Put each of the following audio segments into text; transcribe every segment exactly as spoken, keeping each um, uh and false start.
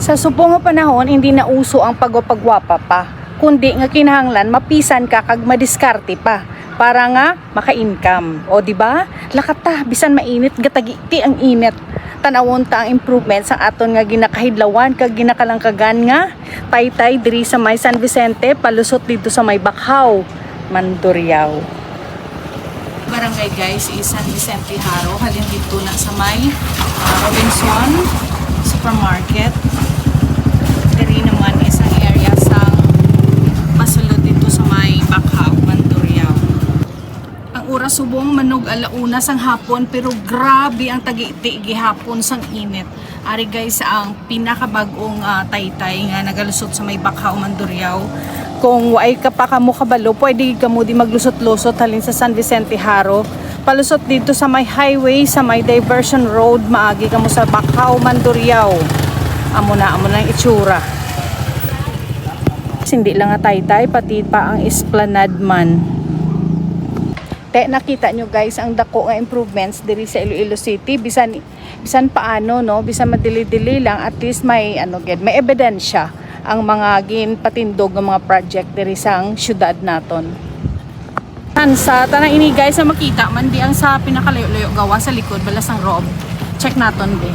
Sa subong nga panahon, hindi na uso ang pagwapagwapa pa, kundi nga kinahanglan mapisan ka kag madiskarte pa para nga maka-income. O, di ba? Lakat ta, bisan mainit, gatagiti ang init. Tanawon ta ang improvement sa aton nga ginakahidlawan kag ginakalangkagan nga taytay diri sa may San Vicente, palusot dito sa may Bakhaw, Mandurriao. Barangay, guys, is San Vicente Jaro. Halin dito na sa may, ah, Robinson Supermarket. Diri naman is ang area sa pasulod dito sa may Bakhaw, Mandurriao. Ang oras subong manug ala una sang hapon, pero grabe ang tagiti gihapon sang init. Ari, guys, ang pinakabag-ong, ah, taytay nga nagalusot sa may Bakhaw, Mandurriao. Kung waay ka pa kamo kabalo, pwede gid kamo di maglusot-lusot halin sa San Vicente Jaro. Palusot dito sa may highway, sa may diversion road, maagi kamo sa Bakhaw, Mandurriao. Amo na, amo na ang itsura. Hindi lang nga taytay, pati pa ang esplanade man. Te, nakita nyo, guys, ang dako nga improvements diri sa Iloilo City. Bisan, bisan paano, no, bisan madili-dili lang, at least may, ano, gid, may ebidensya ang mga ginpatindog nga mga project diri sang syudad naton. Tansa, tana ini, guys, na makita man di ang sa pinakalayo-layo gawa sa likod, bala sang Rob. Check naton, be.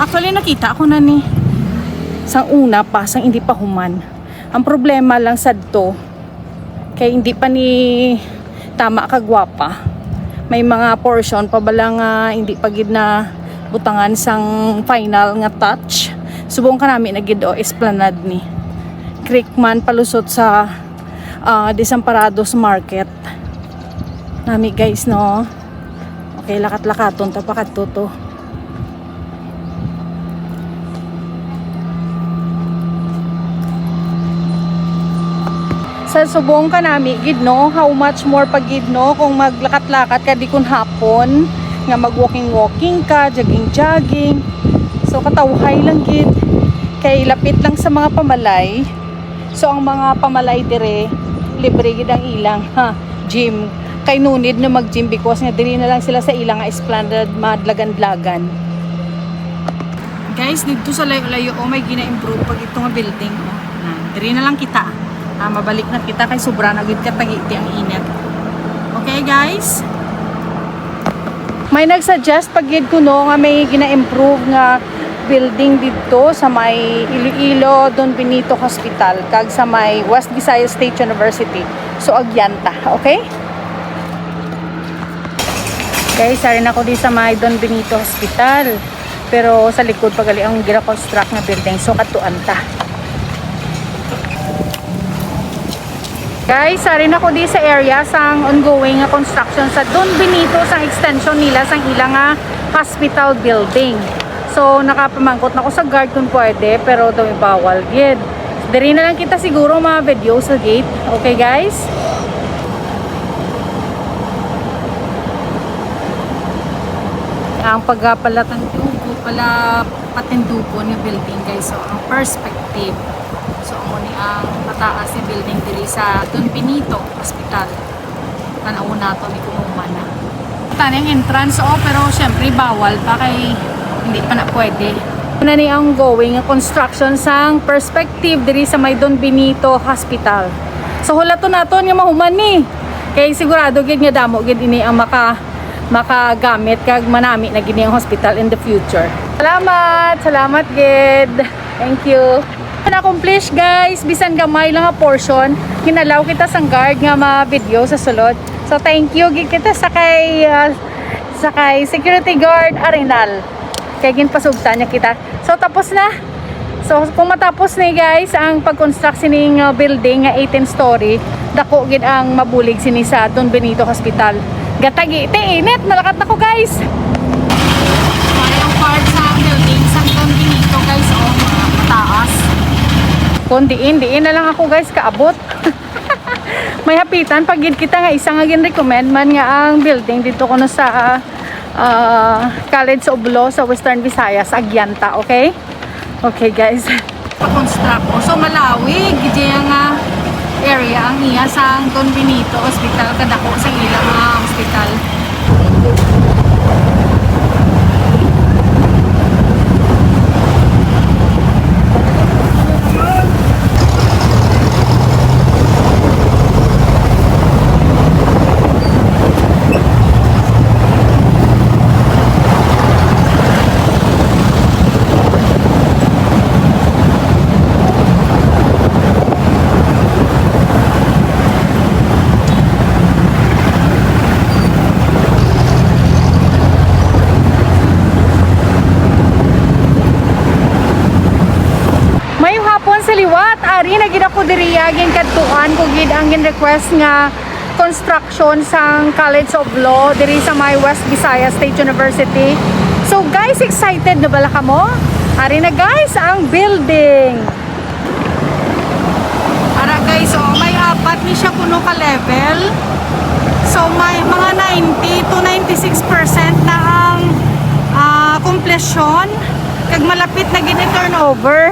Actually, nakita ko na ni sang una pa, sang hindi pa human. Ang problema lang sadto, kay hindi pa ni tama kagwapa. May mga portion pa bala nga hindi pa gid na butangan sang final nga touch. Subong kanami na gid, o, esplanade ni. Creek man palusot sa, ah, Desamparados Market. Nami, guys, no. Okay, lakat-lakaton ta pa kadto to. Sa subong kanami gid, no, how much more pa gid, no, kung maglakat-lakat ka di kun hapon nga mag-walking-walking ka, jogging-jogging. So, katawhay lang gid kay lapit lang sa mga pamalay. So, ang mga pamalay dire, libre gid ang ilang, ha, gym. Kay no need na mag-gym because nga diri na lang sila sa ilang nga esplanade madlagan-dlagan. Guys, dito sa layo-layo, oh, may gina-improve pag ito nga building, oh. Na, diri na lang kita. Ah, mabalik na kita kay sobra na gid katagiti ang init. Okay, guys? May nag-suggest pa gid kuno nga may gina-improve nga building didto sa may Iloilo Don Benito Hospital kag sa may West Visayas State University. So, agyan ta, okay? Guys, ari na ko di sa may Don Benito Hospital. Pero sa likod pa gali ang gina-construct nga building. So, kadtuan ta. Guys, ari na ko di sa area sang ongoing nga construction sa Don Benito, sang extension nila sang ila nga hospital building. So, nakapamangkot na ko sa guard kung pwede, pero daw bawal gid. Diri na lang kita siguro mga video sa gate. Okay, guys? Ang pagpalatandugo, pala patindugon nga building, guys. So, ang perspective. So, amo ni ang mataas nga building diri sa Don Benito Hospital. Tan-awon nato ni kung human na. Tani ang entrance, oh, pero syempre bawal pa kay hindi pa na pwede. Mao na ni ang ongoing nga construction sang perspective diri sa may Don Benito Hospital. So, hulaton naton nga mahuman ni. Kay sigurado gid nga damo gid ini ang maka-, makagamit kag manami na gid ni ang hospital in the future. Salamat, salamat gid. Thank you. Na-accomplish, guys, bisan gamay lang nga portion, ginalaw kita sang guard nga ma-video sa sulod. So, thank you gid kita sa kay, ah, sa kay security guard Arenal. Kay ginpasugtan niya kita. So, tapos na. So, kung matapos ni, guys, ang pag-construct sining, uh, building nga eighteen story, dako gid ang mabulig sini sa Don Benito Hospital. Gatagi, ti init, malakat na ko, guys. May ang part sa building sa Don Benito, guys, oh, mga mataas. Kung diin, diin na lang ako, guys, kaabot. May hapitan pa gid kita nga isa nga gin-recommend man nga ang building dito kuno sa, ah, College of Law sa Western Visayas, Agianta, okay? Okay, guys. Pa-construct ko. So, malawig gid nga area ang iya sa Don Benito Hospital, kadako sa ila nga hospital. Ari na gid ako diri, ah, ginkadtuan ko gid ang gin-request nga construction sang College of Law diri sa may West Visayas State University. So guys, excited na bala kamo? Ari na guys ang building. Ara guys, oh, may apat ni siya kuno ka level. So may mga ninety to ninety-six percent na ang, ah, completion. Kag malapit na gid i-turnover.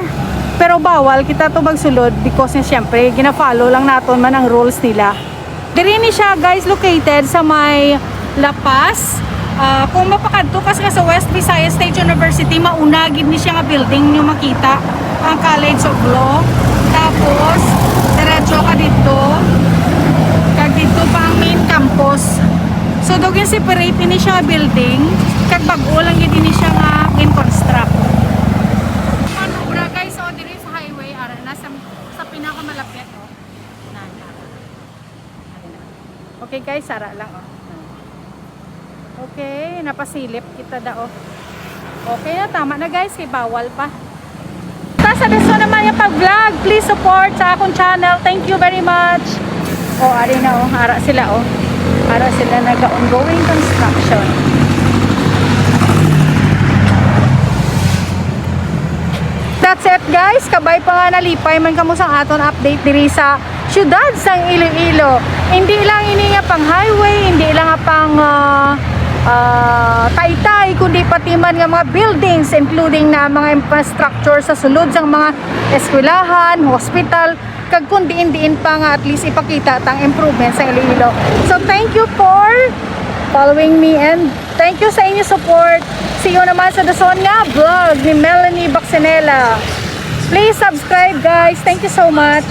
Pero bawal kita to magsulod because nga siyempre gina-follow lang naton man ang rules nila. Diri ni siya guys located sa may La Paz. Ah, kung mapakadto ka sa West Visayas State University, mauna gid ni siya nga building nyo makita ang College of Law. Tapos diretso ka dito. Kag dito pa ang main campus. So daw gin-separate ini siya nga building. Kag bag-o lang gid ini siya nga in construct. Ang obra guys, so diri sa highway, ara na sa, sa pinakamalapit, oh. Na, na. Okay guys, sara lang, oh. Okay, napasilip kita da, oh. Okay na, tama na guys, kay bawal pa. Ta sa gusto naman yung pag-vlog, please support sa akong channel. Thank you very much. Oh, ari na, oh, ara sila, oh. Ara sila, naga-ongoing construction. That's it guys, kabay pa nga nalipay man kamo sa aton update diri sa siyudad sang Iloilo. Hindi lang ini nga pang highway, hindi lang nga pang, ah, ah, taytay, kundi pati man nga mga buildings, including na mga infrastructure sa sulod sang mga eskwelahan, hospital, kag kung diin-diin pa nga at least ipakita tang improvement sa Iloilo. So thank you for following me and thank you sa inyo support. See you naman sa dason nga vlog ni Melanie Baxenela. Please subscribe guys. Thank you so much.